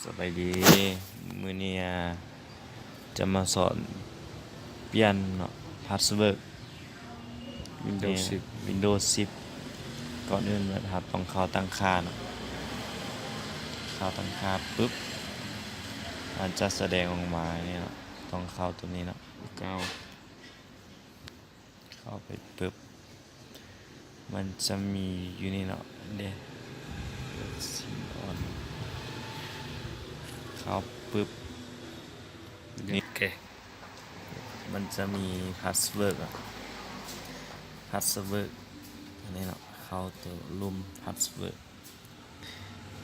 ສະບາຍດີ ມື້ນີ້ ອາ ຈະມາສອນປ່ຽນເນາະ ພາສເວີດ ວິນໂດສິບ ວິນໂດສິບ. ກ່ອນອື່ນເຮົາຕ້ອງເຂົ້າຕັ້ງຄ່າເນາະ ເຂົ້າຕັ້ງຄ່າປຶບ ມັນຈະສະແດງອອກມານີ້ເນາະ ຕ້ອງເຂົ້າໂຕນີ້ເນາະ ເກົ້າ ເຂົ້າໄປປຶບ ມັນຈະມີຢູ່ນີ້ເນາະ ເດ ສີອ່ອນ ເຂົ້າປຶບ ນີ້ ໂອເຄ ມັນຈະມີພາສເວີດເນາະ ພາສເວີດ ອັນນີ້ເນາະ ເຂົ້າໂຕລຸ່ມພາສເວີດ.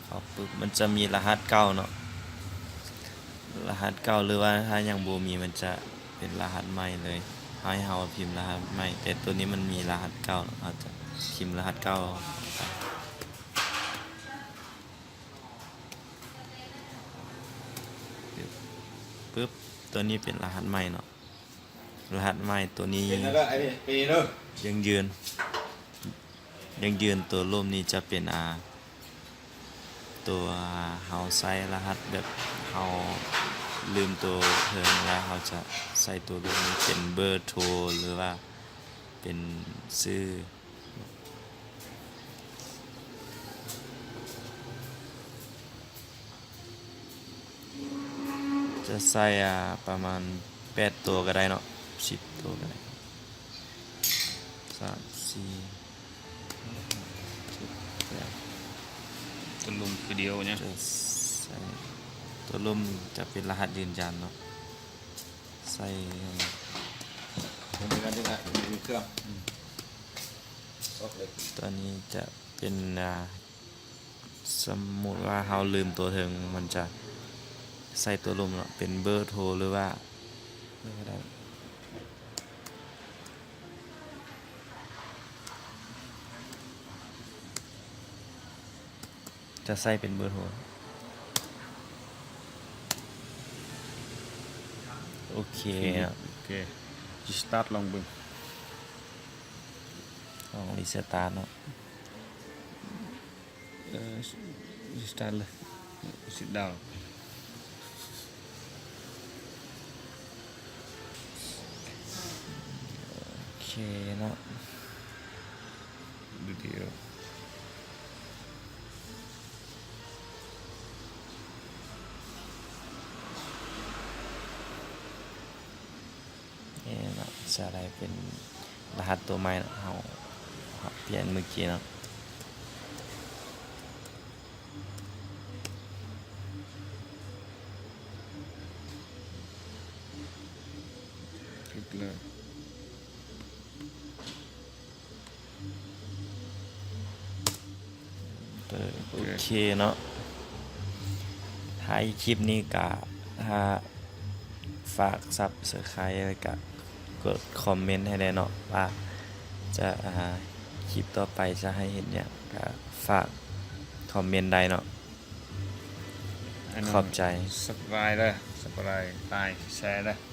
ເຂົ້າປຶບ ມັນຈະມີລະຫັດເກົ່າເນາະ ລະຫັດເກົ່າ ຫຼືວ່າຖ້າຍັງບໍ່ມີ ມັນຈະເປັນລະຫັດໃໝ່ເລີຍ ໃຫ້ເຮົາພິມລະຫັດໃໝ່ ແຕ່ໂຕນີ້ມັນມີລະຫັດເກົ່າເນາະ ເຮົາຈະພິມລະຫັດເກົ່າ ປຶບ ໂຕນີ້ເປັນລະຫັດໃໝ່ເນາະ. ລະຫັດໃໝ່ໂຕນີ້ ເປັນແລ້ວເດີ ອັນນີ້ປີເດີ ຢັ້ງຢືນ ຢັ້ງຢືນໂຕລຸ່ມນີ້ຈະເປັນ ອາ ໂຕ ອາ ເຮົາໃສ່ລະຫັດແບບເຮົາລືມໂຕເທິງ ແລ້ວເຮົາຈະໃສ່ໂຕລຸ່ມນີ້ເປັນເບີໂທ ຫຼືວ່າເປັນຊື່ ຈະໃສ່ ອາ ປະມານແປດໂຕກະໄດ້ເນາະ ສິບໂຕກະໄດ້ ສາມ ສີ່ ຫົກ ເຈັດ ແປດ ໂຕລຸ່ມຄືດຽວເນາະ ຈະໃສ່ ໂຕລຸ່ມຈະເປັນລະຫັດຢືນຢັນເນາະ ໃສ່ ເປັນລະຫັດເຄື່ອງ ອືມ ຕອນນີ້ຈະເປັນ ອາ ສົມມຸດວ່າເຮົາລືມໂຕເທິງ ມັນຈະໃສ່ໂຕລຸ່ມເນາະ ເປັນເບີໂທ ຫຼືວ່າ ຈະໃສ່ເປັນເບີໂທ ໂອເຄ ໂອເຄ ຣີສະຕາດລອງເບິ່ງ ລອງຣີສະຕາດເນາະ. ເອີ ຣີສະຕາດເລີຍ ຊິດດາວ ໂອເຄເນາະ ວິດີໂອ. ນີ້ເນາະ ຈະໄດ້ເປັນລະຫັດໂຕໃໝ່ເນາະ ເຮົາ ເຮົາປ່ຽນມື້ກີ້ເນາະ ຄລິກເລີຍ. ໂອເຄເນາະ ທ້າຍຄລິບນີ້ກະ ຖ້າ ຝາກຊັບສະໄຄຣບ ແລ້ວກະກົດຄອມເມັນໃຫ້ແດ່ເນາະ ວ່າຈະ ອາ ຄລິບຕໍ່ໄປຈະໃຫ້ເຮັດຫຍັງ ກະຝາກຄອມເມັນໄດ້ເນາະ ຂອບໃຈ ສະບາຍເດີ ສະບາຍ ໄລ ແຊເດີ.